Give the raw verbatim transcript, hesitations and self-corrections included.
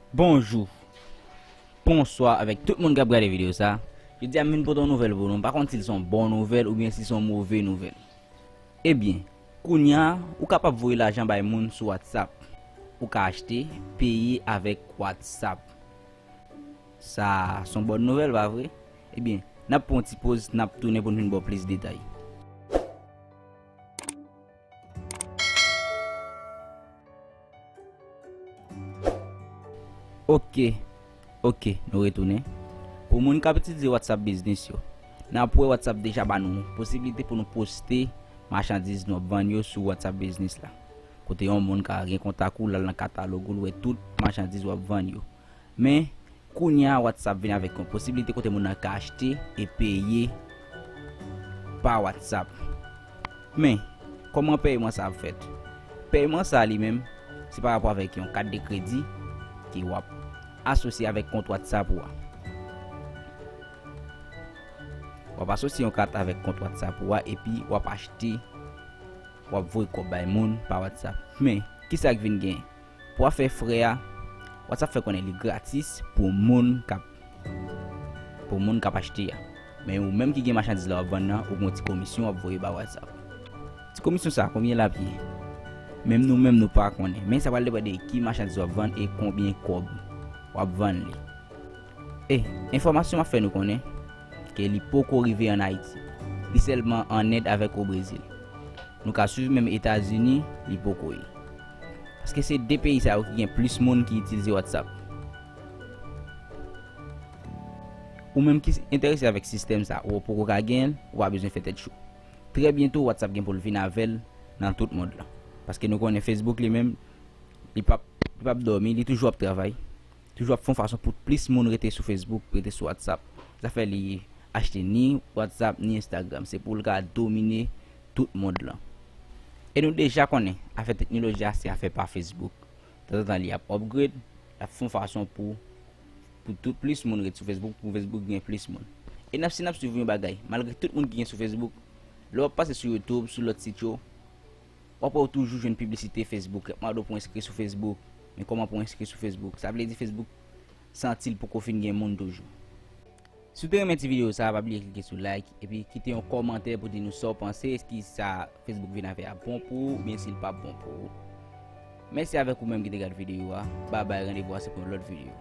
Bonjou, bonswa avèk tout moun k ap gade videyo sa. Jodi a m vin pote yon nouvèl pou nou. M pa konn si l se yon bon nouvèl oubyen si l se yon move nouvèl. Ebyen, kounye a, ou kapab voye lajan bay moun sou WhatsApp. Ou ka achte, peye avèk WhatsApp. Sa se yon bòn nouvèl, pa vre? Ebyen, n ap pran yon ti poz, n ap tounen pou n vin ba w plis detay. Oke, oke, nou retounen. Pou moun k ap itilize WhatsApp Business yo, n ap wè WhatsApp deja ba nou posiblite pou nou poste machandiz nou ap vann yo sou WhatsApp Business la. Kote yon moun ka gen kontak ou, l al nan katalòg ou, l wè tout machandiz w ap vann yo. Men, kounye a, WhatsApp vin avèk yon posiblite kote moun nan ka achte e peye pa WhatsApp. Men, kòman pèyman sa ap fèt? Pèyman sa li menm, se pa rapò avèk yon kat de kredi ke w ap asosye avèk kont WhatsApp ou a. W ap asosye yon kat avèk kont WhatsApp ou a epi w ap achte, w ap voye kòb bay moun pa WhatsApp. Men, kisa k vin genyen? Pou w ap fè frè a, WhatsApp fè konnen li gratis pou moun k ap pou moun k ap achte a. Men ou menm ki gen machandiz la w ap vann nan, ou gen yon ti komisyon w ap voye ba WhatsApp. Ti komisyon sa, konbyen l ap ye? Menm nou menm nou pa konnen. Men sa pral depann de ki machandiz w ap vann e konbyen kòb w ap vann li. E, enfòmasyon m ap fè nou konnen ke li poko rive ann Ayiti. Li sèlman ann End avèk o Brezil. Nou ka swiv menm Etazini, li poko ye. Paske se de peyi sa yo ki gen plis moun ki itilize WhatsApp. Ou menm ki enterese avèk sistèm sa, ou poko ka genyen l, ou pa bezwen fè tèt cho. Trè byento, WhatsApp gen pou l vin avè l nan tout mond lan. Paske nou konnen Facebook li menm, li p ap, li p ap dòmi, li toujou ap travay. Toujou ap fè yon fason pou plis moun rete sou Facebook, rete sou WhatsApp. Sa fè li achte ni WhatsApp, ni Instagram. Se pou l ka domine tout mond lan. E nou deja konnen, afè teknoloji a se afè pa Facebook. Tanzantan li ap upgrade, l ap fè yon fason pou, pou tout plis moun ret sou Facebook, pou Facebook gen plis moun. E n ap, si n ap swiv yon bagay, malgre tout moun ki gen sou Facebook, lè w ap pase sou YouTube, sou lòt sit yo, w ap wè w toujou jwenn piblisite Facebook, y ap mande w pou w enskri sou Facebook. Men kòman pou w enskri sou Facebook? Sa vle di Facebook santi l poko fin gen moun toujou. Si w te renmen ti videyo sa, pa bliye klike sou like, epi kite yon kòmantè pou di nou sa w panse, èske sa Facebook vin avè a bon pou ou, oubyen si l p ap bon pou ou. Mèsi avèk ou menm ki te gade videyo a. Babay, randevou a se pou yon lòt videyo.